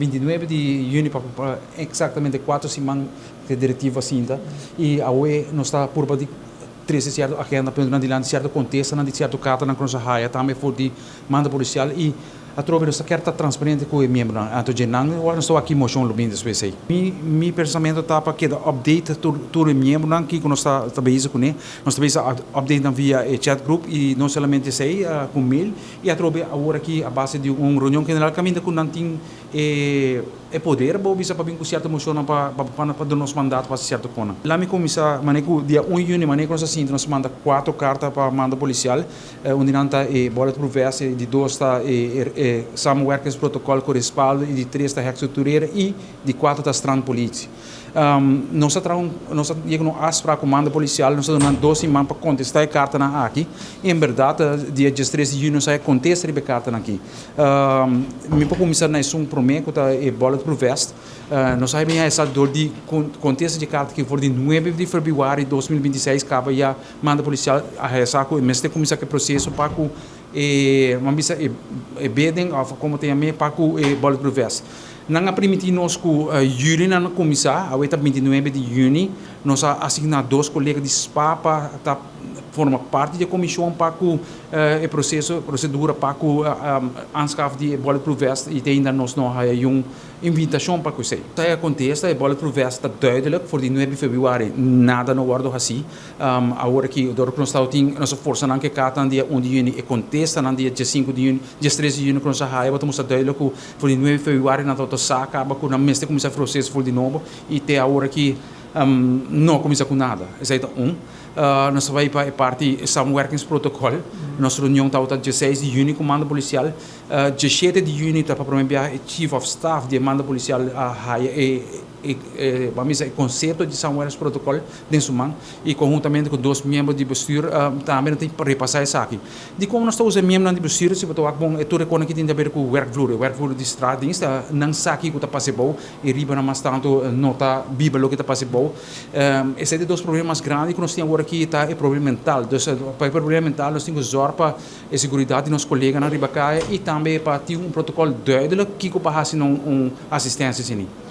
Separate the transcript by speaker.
Speaker 1: 29 di yüni pa eksaktamente 4 siman ku direktiva sinta i awe nos ta purba di trese sierto agenda pa dilanti, sierto kontesta di sierto karta ku nos haya tambe for di mando polisial i atrobe nos ke ta transparente ku e miembro. Anto nan nos ta aki moshon lo bin despues ei. Mi pensamentu ta pa keda update tur e miembro ku nos ta bezig kuné. Nos ta bezig update nan via e chat group i no solamente esei, ku mail i atrobe awor aki a base di un reunion general kaminda ku nan tin e poder, bo bisa, pa bin ku sierto moshon pa duna nos mandato pa sierto kos. Laga mi kuminsá mane ku dia 1 di yüni, mane ku nos sinta, nos manda kuater karta pa mando polisial, unda nan ta e bulletproof vest, di dos ta e samenwerkingsprotocol ku respaldo i di tres ta herstructureren i di kuater ta strandpolitie. Nos a yega na afspraak ku mando polisial, nos a duna 2 siman pa kontestá e karta aki. I en berdat, dia 13 di yüni nos a kontestá e karta aki. Mi por kuminsá na esun promé ku ta e bulletproof vest. Nos a haña dor di kontesta di karta ku for di 9 di febrüari di 2026 kaba ya mando polisial a haya ku mester kuminsá ku e proseso pa ku e, ban bisa, e bidding òf kon ta yam'é, pa ku e bulletproof vest. Nan a primintí nos ku yüli nan kuminsá, awor ta 29 di yüni. Nos a asigná dos kolega di SPA pa ta forma parti di e komishon pa ku e proseso, prosedura pa ku aanschaf di bulletproof vest i ainda nos no haya un invitashon pa esei. E kontesta, e bulletproof vest ta duidelijk, for di 9 di febrüari nada no a wòrdu hasí. Awor aki, dor ku nos tin nos forsa nan ku karta dia 1 di yüni e kontesta nan dia 5 di yüni, 13 di yüni ku nos haya, bo ta duidelijk ku for di 9 di febrüari nan ta sa kaba ku nan mester kuminsá proseso for di nobo i te awor aki no kuminsá ku nada. Esei ta un. Nos bai pa e parti samenwerkingsprotocol. Nos reunion ta 16 di yüni ku mando polisial. 17 di yüni ta pa promé biaha e chief of staff di mando polisial a haya e, ban bisa, e konsepto di samenwerkingsprotocol den su man i konhuntamente ku dos miembro di bestuur tambe tin pa repasá esaki. Di kon nos ta usa miembro di bestuur? Si bo ta bon, e tur kos ku tin di aber ku werkvloer, werkvloer di straatdienst, nan sa kiko ta pasa bou i riba na mas tantu no ta biba loke ta pasa bou. Esei ta dos problema mas grandi ku nos tin awor aki, ta e problema mental. Dus pa e problema mental nos tin ku zorg pa e seguridat di nos koleganan riba kaya i tambe pa tin un protokòl duidelijk kiko pa hasi un asistensia asina.